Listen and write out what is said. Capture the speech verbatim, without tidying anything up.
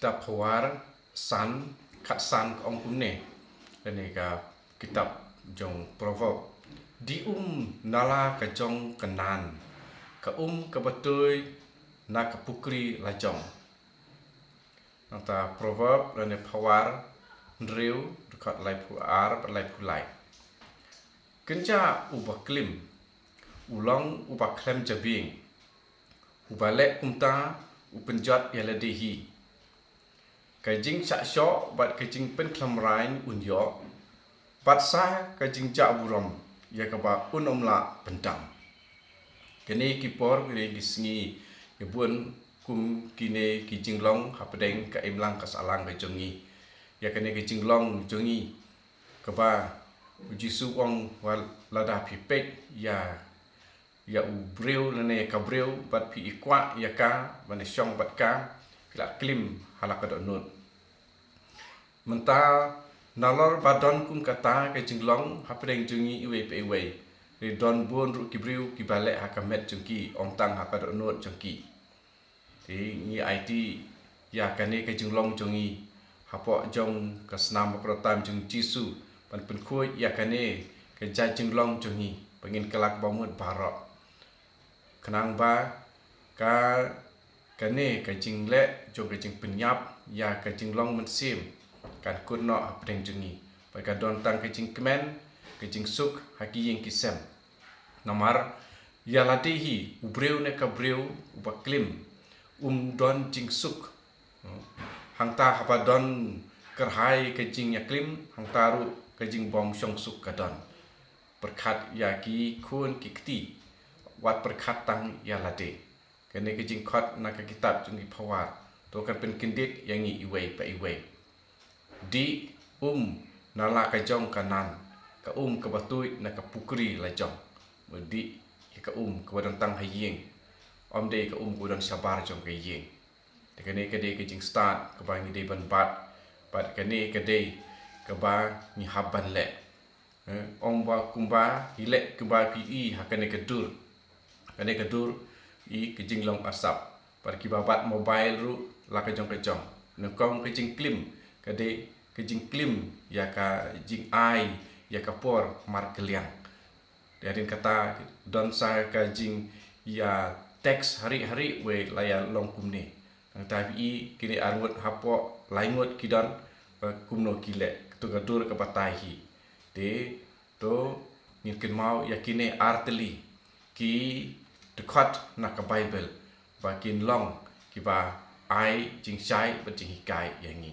Kitab Phawar san, khatsan ka ong kumne. Kane ka kitab jong Proverb. Dih um na la ka jong ka nan, ka um kaba tuid na ka pukri la jong. Nangta Proverb lane Phawar hynriew, dkhot laiphew ar bad laiphew lai. Kynja uba klim u long uba khlem jabieng. Uba leh kumta u pynjot ïa lade hi. Ka jingshah shoh bad ka jingpynkhlem rain un ïoh, bad sa ka jingjah burom ïa kaba un ym lah pyndam. Kine ki por, kine ki sngi, ïa bun kum kine ki jinglong hapdeng ka imlang ka sahlang ka jong ngi. Ïa kane ka jinglong jong ngi kaba u Jisu u ong, wat lada phi peit ïa ïa u briew lane ka briew bad phi i kwah ïa ka, ban i shong bad ka, phi la klim ha la ka dohnud. Mynta nalor ba don kum kata ka jinglong hapdeng jong ngi iwei pa iwei, ri don bun ruh ki briew kiba leh ha ka met jong ki, ym tang ha ka dohnud jong ki. Te ngi aiti ïa kane ka jinglong jong ngi hapoh jong ka snam bakordor tam jong Jisu, ban pynkhuid ïa kane ka jait jinglong jong ngi ba ngin kylla kaba mut baroh. Khnang ba ka, kane ka jingleh jong ka jingpynïap ïa ka jinglong mynsiem kan kut noh hapdeng jong ngi, ba ka don tang ka jingkmen, ka jingsuk ha ki ïing ki sem. Namar ïa lade hi, u briew ne ka briew uba klim um don jingsuk. Hangta haba don kyrhai ka jingïaklim, hangta ruh ka jingbym shong suk ka don. Pyrkhat ïa ki khun ki kti, wat pyrkhat tang ïa lade. Kane ka jingkhot na ka kitab jong ki Phawar to kan pynkyndit ïa ngi iwei pa iwei. Dih um na la ka jong ka nan, ka um kaba tuid na ka pukri la jong. Dih ïa ka um kaba don tang ha ïing, ym dei ka um kaba don shabar jong ka ïing. Te kane ka dei ka jingstad kaba ngi dei ban bat, bad kane ka dei kaba ngi hap ban leh. Eh, ym ba kumba ngi leh kumba phi i ha kane ka dur. Kane ka dur i ka jinglong asap. Bad kiba bat mobile ruh la ka jong ka jong. Nyngkong ka jingklim ka dei ka jingklim ïa ka jingai ïa ka por markylliang. Te hadien kata don sa ka jingïa text hari hari, wei la ïa long kumne. Nangta phi i kine arngut hapoh laingut ki don, eh, kumno ki leh, to ka dur ka batai hi. Te to ngin kynmaw ïa kine ar tylli ki dkhot na ka Baibl ba kin long kiba ai jingshai bad jinghikai ïa ngi.